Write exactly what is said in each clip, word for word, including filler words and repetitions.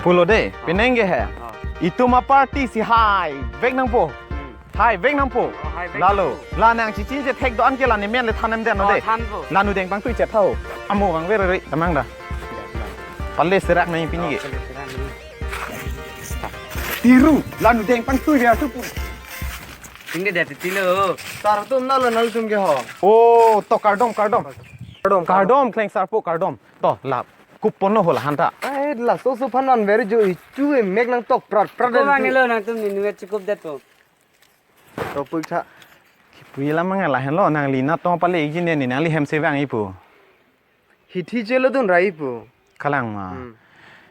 Pulo de, penang ke he. Oh. Itum aparty si haivek nangpo. Hmm. Haivek nangpo. Oh, haivek nangpo. Lalo, la nang chichin chethek do-an ke la ne men le than-em det non. Oh, de. Thanpo. La nudeng pangtui chet tha ho. Amo vangver re, tamang da. Pale serak nang pini ke. Oh, pale serak nang. Tiru, la nudeng pangtui ver tu pu. Tingke dia titilo. Sar atum nalo nangtum ke ho. Oh, to kardom, kardom. Kardom, kardom. Kardom, Klengsarpo, kardom. To, la, kupon lo ho la han ta. Ai, laso supan non very ju ichu e mek nangtok prat prat. Ko den mang tu. Nilo nangtum ni nuet cukup det po. To pui tha. Kipu alam mang la henlo, nangli natong pale ikji ne ni nangli hem se vang-i pu. Hithi chelo dun ra-i pu. Kalang ma. Hmm.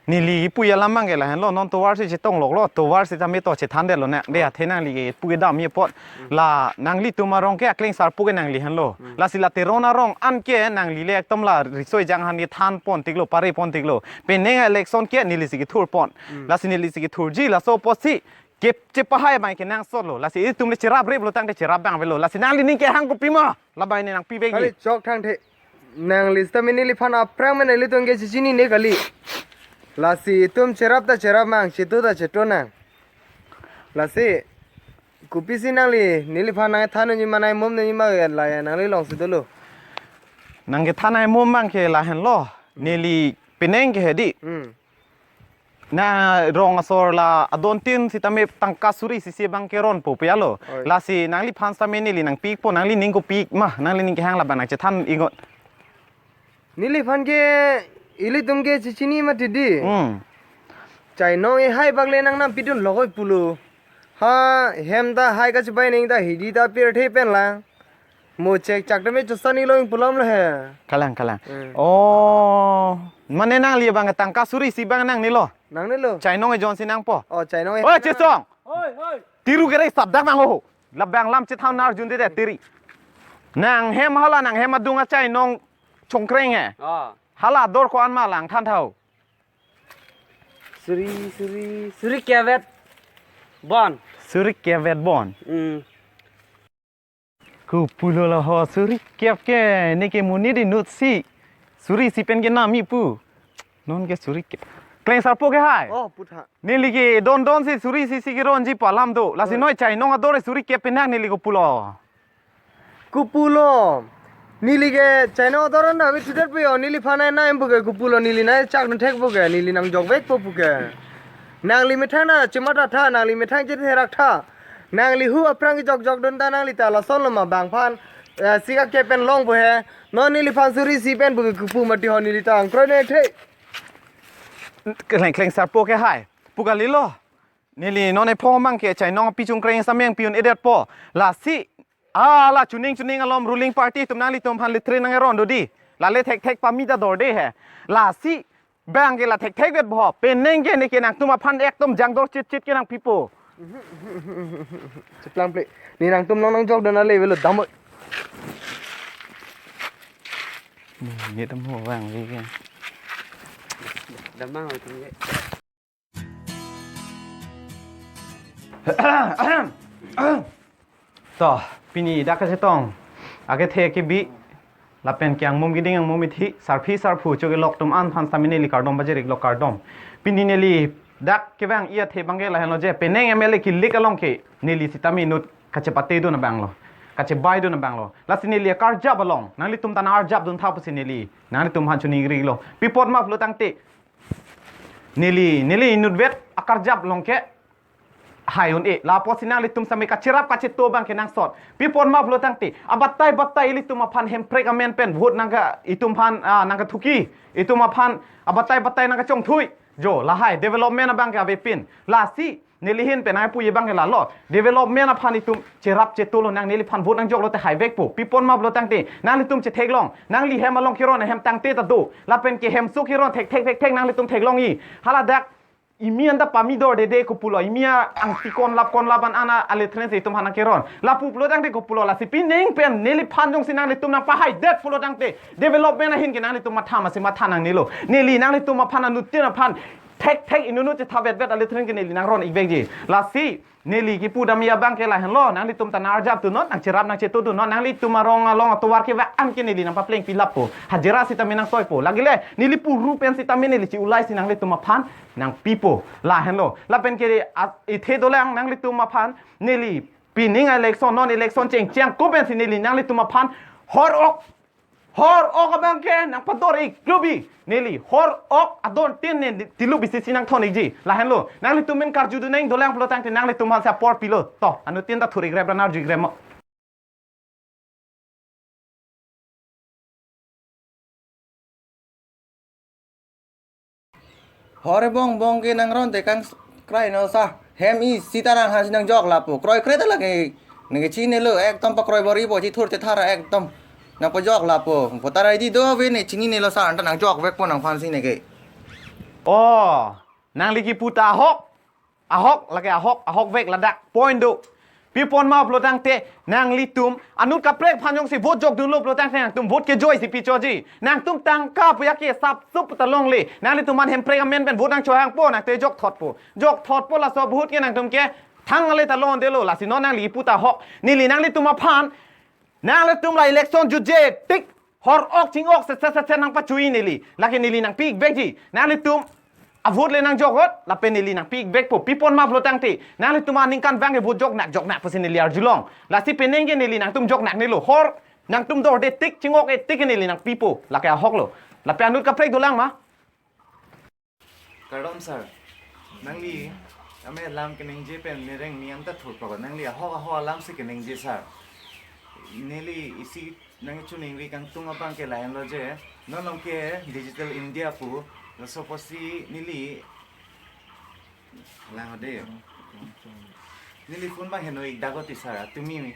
Neli kipu alam mang ke la henlo, non tovar si chetong loklo, tovar si tame to chethan det lo ne. De athe nangli kipu kedam ye pot. Hmm. La nanglitum arong ke Klengsarpo ke nangli henlo. Hmm. Lasi la Teron arong an ke nangli le ekdom la riso ejang han kethan pon tiklo, pare pon tiklo. Penang election ke neli si kethur pon. Hmm. Lasi neli si kethurji laso apotsi ke chepahai abang ke nangsot lo. Lasi itum le cherap rip lo tangte cherap abang avelo. Lasi nanglining kehang kopima. Labai ne nangpi vek. Kali chok thang the. Nangli sita neliphan aphrang me nelitum ke chichinine kali. Lasi itum cherap ta cherap mang, chetu ta chetu nang. Lasi kopisi nangli neliphan nangthan unji ma nangmum unji ma la ya nangli alongsi dolo. Nang kethan nangmum mang ke la henlo. Neli penang ke he di. Hmm. Na rong asor la adon tin sitame tangka suri isi abang keron po pia lo. Oi. Lasi nangliphan sitame neli nangpikpo nanglining kopima nanglining kehang labang nangchethan iknon. Neliphan ke ilitum ke chichini mati di. Hmm. Chainong e hai bak le nang nam pidun lok oi pulo. Ha hem ta hai kachibai ning ta hidi ta pirthe pen lang. Mo chek chak tame chusani lo ing pulam lo he. Kalang, kalang. Hmm. Oh, mane nangli abang tangka suri isi abang nangnilo. Nangnilo. Chainong e jon si nangpo. Oh, chainong e. Oi, chisong. Oi, oi. Tiru kere sabdak nang ho. Labang lam chethang nar jun de de tiri. Nang hem hala nang hem adung achainong chongkreng he. Ah. Hala ador ko-an ma lang than tha ho. Suri, suri, suri kevet bon. Suri kevet bon. Hmm. Kopulo la ho suri kep ke, ne ke monit inut si. Suri isi pen ke nam-i pu. Non ke suri kep. Klengsarpo ke hai. Oh, pu tha. Neli ke don don si suri isi isi keronji pu alam do. Lasi, oh, noi chainong ador suri kep pen nang neli kopulo. Kopulo. Neli ke chainong ador na bi tudet pu yo. Neliphan nang em pu ke kopulo neli nang chak nang thek pu ke. Neli nangjok vek po pu ke. Nangli methang nang chimata tha, nangli methang chetherak tha. Nangli hu aphrang kejok jok dun ta nangli ta lason lo ma bang phan, eh, sika ke pen long pu he. Non neliphan suri isi pen pu ke kopu mati ho neli ta angkroi ne the. Kleng Klengsarpo ke hai. Pu kalilo. Neli non ephong mang ke chainong api chongkreng sameng pi un-edet po. Lasi. Ah, la chuning chuning alom ruling party atum nanglitum aphan le train nang eron do di. La le thek thek pami ta dor de he. Lasi. Bang ke la thek thek vet bo. Penang ke ne ke nangtum aphan ekdom jangdor chit chit ke nangpipo. Cheplang ple. Ne nangtum long nangjok dana le velo damoi. Ne dam ho bang ke. Damang ho tum ke. To, pini dak kachetong. Akethe kebi. Lapen ke angmum keding angmum mithi, sarpi sarpo choke lok atum an aphan sitame neli kardom bajirik lo kardom. Pini neli dak kevang-i athe abang ke lahenlo je, penang M L A kilik along ke, neli sitame inut kachepate dun abang lo. Kachebai dun abang lo. Lasi neli akarjap along, nanglitum ta nang-arjap dun tha pusi neli, nanglitum aphan choningri lo. Pi apot ma pulo tangte, neli, neli inutvet akarjap along ke, hai un-e, la apotsi nanglitum sitame kacherap kachetu abang ke nangsot. Pi apot ma pulo tangte, abatai batai ilitum aphan Hemprek amen pen vote nangka itum aphan, ah, nangkathuki, itum aphan abatai batai nangkachongthui. Jo, lahai, development abang ke avepin. Lasi, neli ahin pen ai puji abang ke lalo. Development aphan itum cherap chetu lonang neliphan vote nangjok lote haivekpo. Pi apot ma pulo tangte, nanglitum chetheklong. Nangli hem along keron hem tangte ta do. Lapen ke hemso keron thek thek thek thek nanglitum theklong-i. Haladak imi anta pami dor dede kopulo, imi angti konlap konlap an ana ale train si itum aphan nangkeron. Lapu pulo tangte kopulo lasi penang pen neliphan jongsi nanglitum nangpahaidet pulo tangte development ahin ke nanglitum matha masi matha nangnelo. Neli nanglitum aphan anuttin aphan thek thek inunu chetha vet vet ale tren ke neli nangron-ik vekji. Lasi neli kipu damji abang ke lahenlo, nanglitum ta nang-arjapdunnon, nangcherap nangchetodunnon, nanglitum arong along atovar kevang ke neli nangpaplengpi lappo. Hajira sitame nangtoipo. Lagile neli puru pen sitame neli chi-ulai si nanglitum aphan nangpipo. Lahenlo. Lapen ke a, ithe dolang nanglitum aphan neli pining election, non election chengcheng ko pensi neli nanglitum aphan hor-ok, hor-ok abang ke nangpador-ik lobi. Neli hor-ok adon tin ne tilu bisi si nangthon-ikji. Lahenlo. Nanglitum men karjudun nang dolang pulo tangte nanglitum aphan si apor pilo. To, anuttin ta thur-ikrep ra arju-ikrep mo. Hor ebong bong ke nangron te kangkrai no sa. Hem isi ta nang hasi nangjok lapo. Kroikre ta lake neke chinilo, ekdom pakroi bor-ipo, chithur chethar ekdom nangpajok lapo. Voter I D do ave ne chininelo sir, anta nangjok vekpo nangphan si neke. Oh, nangli kipu ta ahok. Ahok, lake ahok, ahok vek ladak. Point do. Pi apot ma pulo tangte nanglitum anut kaprek aphan jongsi vote jokdunlo pulo tangte nangtum vote kejoi si pichoji. Nangtum tangka puya ke sapsup ta longle. Nanglitum aphan Hemprek amen pen vote nangchohangpo, nangtum jokthotpo. Jokthotpo, laso vote ke nangtum ke thang ale ta longdelo. Lasi non nangli kipu ta ahok. Neli nanglitum aphan, nanglitum la election jutje tik hor-ok ching-ok set set set set nangpachui neli. Lake neli nangpi-ik vekji. Nanglitum avote le nangjok-ot, lapen neli nangpi-ik vekpo. Pi apot ma pulo tangte nanglitum aningkanvang ke vote joknak joknak pusi neli arjulong. Lasi penang ke neli nangtum joknaknelo. Hor nangtum dorde tik ching-ok-ik tik ke neli nangpipo. Lake ahoklo. Lapen anut kaprek dolang ma. Kardom sir. Nangli ame alam keningje pen nereng mi anta thurpo. Nangli ahok ahok alam si keningje sir. Neli isi nangchiningri kangtung abang ke lahenlo je, non along ke Digital India pu, laso apotsi neli lang de. Neli phone abang heno-ik daklo ti sir, atumi mi.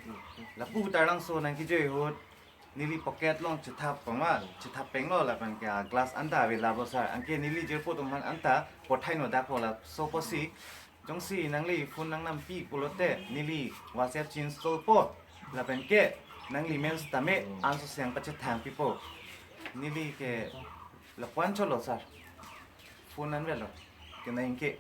Lapu tarlangso nangkejoi ahut neli pocket along chethap pangma, chethap penglo lapen ke glass anta ave labo sir. Anke neli jirpo atum aphan anta pothai no dakpo, laso apotsi jongsi nangli phone nangnampi pulote neli WhatsApp chi-installpo. Lapen ke nangli men sitame anso si nangpachethangpipo. Neli ke lapu-an cholo sir. Phone anvetlo. Kenang ke.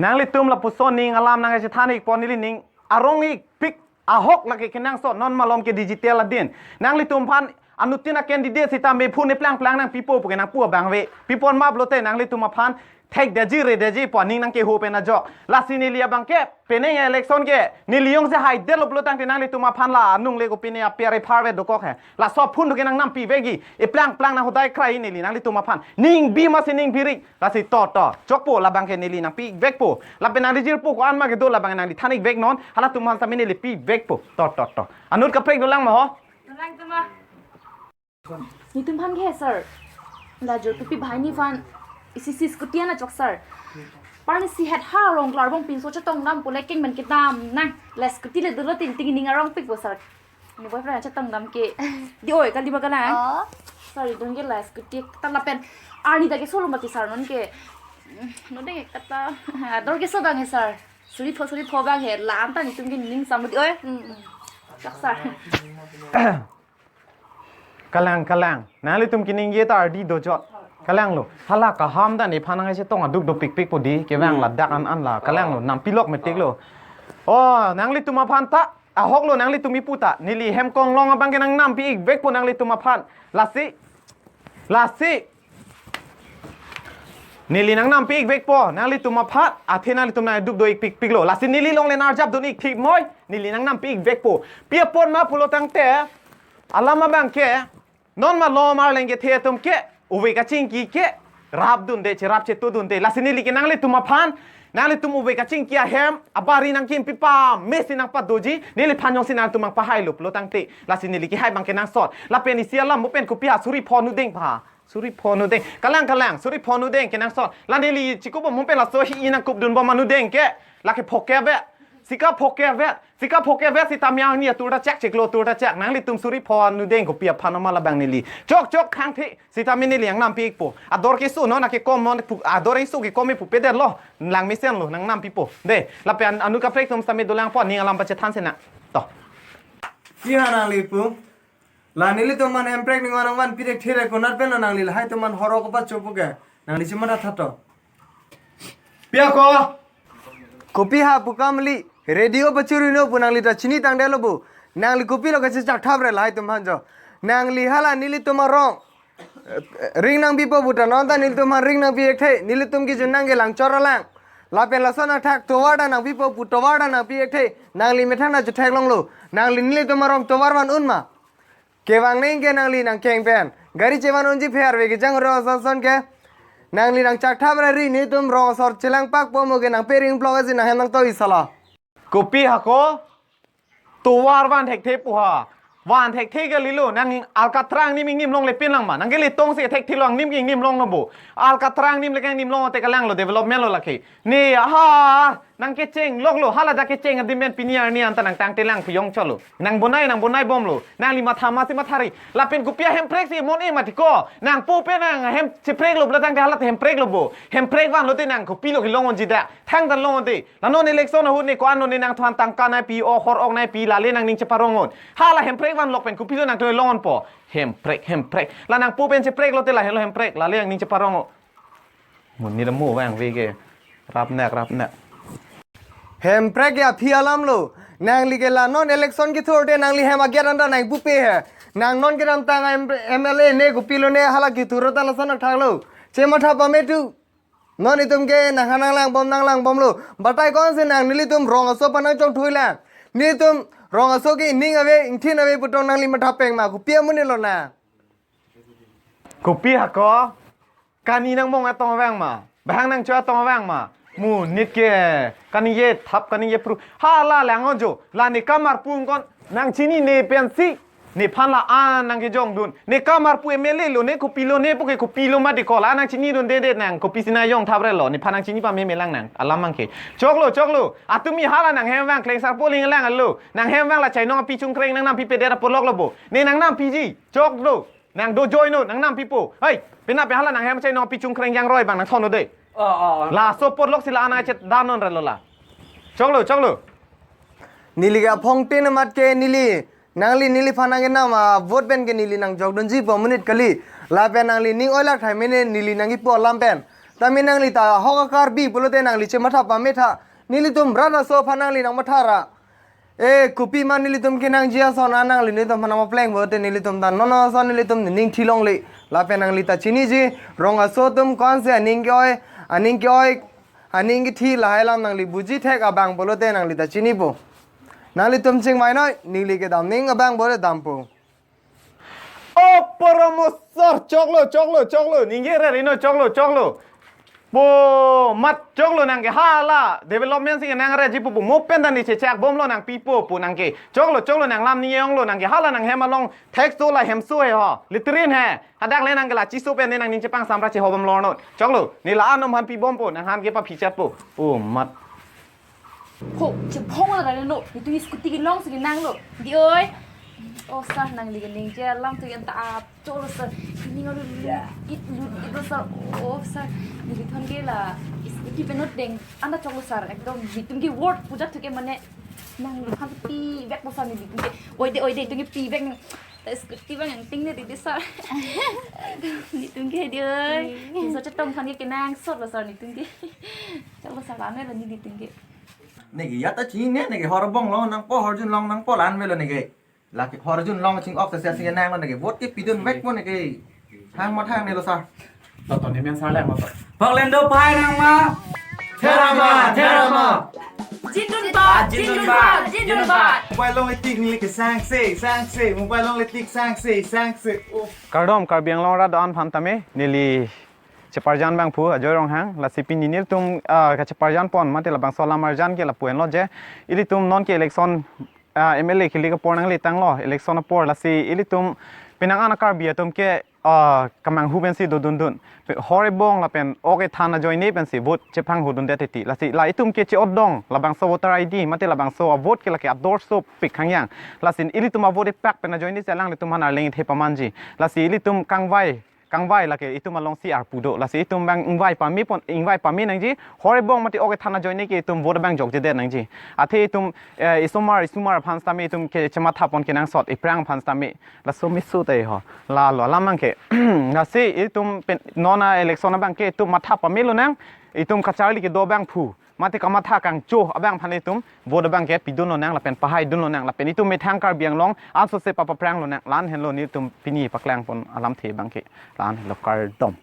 Nanglitum lapuson ning alam nangchethan-ikpo, neli ning arong-ikpik ahok lake kenangsot, non malom ke digital adin. Nanglitum aphan anuttin a-candidate sitame phone eplang plang nangpipo pu ke nangpu abang ave. Pi apot ma pulote nanglitum aphan thekdeji redeji pu aning nangkeho pen ajok. Lasi neli abang ke penang election ke neli jongsi haidetlo pulo tangte nanglitum aphan la anung le kopine apiar ephar ave dokok he. Laso phone do ke nangnampi vekji. Eplang plang nang hodai krai neli nanglitum aphan. Ning bi masi ning birik. Lasi to to. Chokpo, labang ke neli nangpi-ik vekpo. Lapen nangli jirpo ko-an ma kedo, labang nangli than-ik veknon. Halatum aphan sitame neli pi-ik vekpo. To to to. Anut kaprek dolang ma ho. Dolang tu ma. Netum aphan ke sir. La jor tupi bahai nephan isi isi scooty an ajok sir. Parni si het ha rong klar bong pinso chetong dam pule kengmen kedam nang. La scooty le dolo tin ting ning arongpikpo sir. Ne boyfriend chetong dam ke. Dei oi, kali ba kalang? Oh. Sorry, dun ke la scooty ta lapen arni ta keso lo mati sir non ke. No dei kata. Ador keso abang he sir. Suri pho suri pho abang he, la anta netum ke ning sam dei oi. Hmm, hmm. Chok sir. Kalang, kalang. Nanglitum keningje ta ardi dojot. Kalanglo. Hala kaham ta nephan nangchetong aduk dopikpikpo dei. Kevang ladak an an la. Kalanglo. Nampilok metiklo. Oh, nanglitum aphan ta ahoklo nanglitum kipu ta. Neli hem konglong abang ke nangnampi-ik vekpo nanglitum aphan. Lasi. Lasi. Neli nangnampi-ik vekpo nanglitum aphan. Athe nanglitum nangduk do-ikpikpiklo. Lasi neli longle nang-arjapdun-ik thik moi. Neli nangnampi-ik vekpo. Pi apot ma pulo tangte. Alam abang ke, non malom arleng kethe atum ke, ove kachingki ke, rapdunde, cherap chetodunde. Lasi neli ke nanglitum aphan, nanglitum ove kachingki ahem, abari nangkimpi pame si nangpadoji, neliphan jongsi nanglitum nangpahailo pulo tangte. Lasi neli kehai abang kenangsot. Lapen isi alam mo pen kopi ha suri pho nudeng pa. Suri pho nudeng. Kalang kalang, suri pho nudeng kenangsot. La neli chikupbom mo pen laso hi-i nangkupdunbom anudeng ke. Lake phoke ave. Sika phoke ave. Sika phoke ave sitame angni atur ta chak chiklo atur ta chak. Nanglitum suri pho nudeng kopi aphan ma labang neli. Chok chok khangthi sitame neli nangnampi-ikpo. Ador keso non akekom non pu, ador keso kekom pu pedetlo. Langmesenlo nangnampipo. Dei, lapen anut kaprek atum sitame dolangpo, ning alam pachethan sena. To. Ki ha nangli pu? La nelitum aphan Hemprek ning arong vanpi thek thek konat pen lo nangli lahai atum aphan hor-ok pachopo ke. Nangli chima tha tha to. Pi ako? Kopi ha pu kamli, radio pachuri no pu nangli ta chini tangdetlo bo. Nangli kopilo kachechak thapre lahai atum aphan jo. Nangli hala nelitum arong ring nangpipo pu ta non ta nelitum aphan ring nangpi-ekthe, nelitum kejun nangkelang chor alang. Lapen lason athak tovar ta nangpipo pu tovar ta nangpi-ekthe, nangli methang nangchetheklonglo. Nangli nelitum arong tovar van un ma? Kevang neng ke nangli nangkeng pen gari chevan unji pher ve kejang rong ason son ke. Nangli nangchak thapre ri, nelitum rong asor chelangpakpo mo ke nangpering plok asin nanghem nangtoi sala. Kopi hako? Tovar van thekthe pu ha. Van thekthe kalilo, nang Alkatra angnim ingnim longle pin lang ma? Nangke letong si thekthelo, angnim ke ingnim longlo bo. Alkatra angnim le ke angnim long te kalanglo, development lo lake. Ne aha, nangkecheng loklo, hala dak kecheng adim pen pini arni anta nangtangtelang piyong cholo. Nang bonai, nang bonai bomlo. Nangli matha masi mathari. Lapen kopi ahemprek si mon e mati ko. Nangpo pen nanghem chepreklo bla tangte hala te hempreklo bo. Hemprek vanlo te nang kopilo kelong unji dak. Thangta long un te. La non election ahut ne ko-an non ne nangthan tangka nangpi, o hor ok nangpi, lale nangning cheparong un. Hala hemprek vanlok pen kopilo nangthan long unpo. Hemprek, hemprek. La nangpo pen chepreklo te lahelo hemprek, lale nangning cheparong un. Monit amu vangve ke. Rapnak, rapnak. Hemprek ya phi alamlo. Nangli ke la non election kethur te nangli hem agiat anta nangpupe he. Nang non kedamtang M-, M L A ne kopilo ne hala kethur ta lason athaklo. Chematha pame tu. Non itum ke nangha nanglangbom nanglangbomlo. Batai ko-an si nang nelitum rong aso aphan nangchongthuilang? Nelitum rong aso ke ning ave, ingthin ave pu tong nangli matha peng ma? Kopi amonit lo na? Kopi hako? Kani nangmong atong vang ma? Bahang nangcho atong vang ma? Monit ke kaningje thap kaningje phru. Hala lang onjo. La ne kamarpu kon nangchinine pensi nephan la-an nangkejongdun. Ne kamarpu M L A lo ne, kopilo ne pu ke kopilo mati ko, la nangchinidundedet nang, kopisi nang jong thaprelo, nephan nangchini pameme lang nang alam abang ke. Choklo, choklo. Atumi hala nanghem vang klengsarpo ling lang alo. Nanghem vang la chainong api chungkreng nangnampipedet apoloklo bo. Ne nangnampiji. Choklo. Nang do join no, nangnampipo. Hei, penap pen hala nanghem chainong api chungkreng jangroi abang nangthon un de. Oh, oh, oh. Laso apolok si la-an nangchetdan un relo la. Choklo, choklo. Neli ke aphong tin amat ke neli, nangli neliphan nangkenam avote pen ke neli nangjokdunji pu amonit kali. Lapen nangli ning oilak thai mene neli nangkipu alam pen. Tame nangli ta ahok a-Karbi pulote nangli chematha pame tha. Nelitum rat aso aphan nangli nangmatha ra. E, kopi ma nelitum kenangji ason an nangli nelitum aphan nangpapleng pulote nelitum ta non ason nelitum ning thilongle. Lapen nangli ta chiniji, rong aso atum ko-an si aning ke-oi, aning ke-oi, aning kethi lahai alam nangli buji thek abang pulote nangli ta chinipo. Nanglitum chingvai noi, neli kedam ning abang pulote dampo. O poromo sir, choklo, choklo, choklo, ningje re rino, choklo, choklo. Po mat choklo nangke hala development si nang reji pupu mo pen ta ne chechak bomlo nangpipo pu nangke. Choklo, choklo nang lam ni yonglo nangke hala nanghem along thekso la hemso he ho. Latrine he. Hadak le nangke la chiso pen ne nangning chepangsamra chehobom lorno. Choklo, ne la-an anom han pibompo, nang han ke paphi chatpo. Po mat. Ho, chephong la rano. Netum scooty kelong si nanglo. Dei oi. O sir, nangli keningje alam tu yang ta ap. Choklo sir. Ini ngalu lut, lut, lut lo sir. O sir. Nelithon ke la scooty penot deng. Anta choklo sir. Ekdom netum ke word puja tu ke mane. Nangliphan pivekpo sir netum ke. Oi de, oi de, netum ke pivek nang. Ta scooty abang angting ne dei sir. Netum ke dei oi. Hmm. Netum so chetong aphan ke kenangsotlo sir netum ke. Choklo sir, la-an lo netum ke. Neke ya ta chini ne, neke hor bong long nangpo, hor jun long nangpo, la-an avelo neke. Lake hor jun long ching-ok ta sia si nanglo neke. Vote ke pidunvekpo neke. Hang mat hang nelo sir. Toto ne men sir lang toto. Paklendo phai nang ma. Therama, therama. Jindun ba, jindun ba, jindun ba. Mobile longle tik neli ke sangse, sangse. Mobile longle tik sangse, sangse. Oh. Kardom, Karbi Anglong rat do-an aphan tame, neli cheparjan abang phu Ajoy Ronghang, lasi pini nelitum, ah, kacheparjan pon, mate labangso alam arjan ke lapu enlo je, ilitum non ke election, ah, M L A kili ke apor nangle tanglo, election apor, lasi ilitum penang an a-Karbi atum ke, ah, kemanghu pensi dodundun. Pe-, hor ebong lapen ok ethan ajoine pensi vote chepanghudundet titi. Lasi la itum ke che-otdong, labangso voter I D, mate labangso a-vote ke lake ador sopik hangyang. Lasi ilitum a-vote epak pen ajoine si alanglitum aphan arleng ethe pamanji. Lasi ilitum kangvai, kangvai lake itum alongsi arpu do. Lasi itum abang ingvai pame pon, ingvai pame nangji. Hor ebong mate ok kethan ajoine ke itum vote abang jokjedet nangji. Athe itum, eh, isomar isumar aphan sitame itum ke chematha pon kenangsot, iphrang aphan sitame. Laso meso te ho. Lalo alam abang ke. Lasi itum pen, non a-election abang ke itum matha pame lonang. Itum kacharli kedo abang phu, mate kamatha kangcho abang aphan itum vote abang ke pidun lonang lapen pahaidun lonang lapen itum methang Karbi Anglong ansose papaphrang lonang. La-an henlo nelitum pini paklang pon alamthe abang ke. La-an henlo, kardom.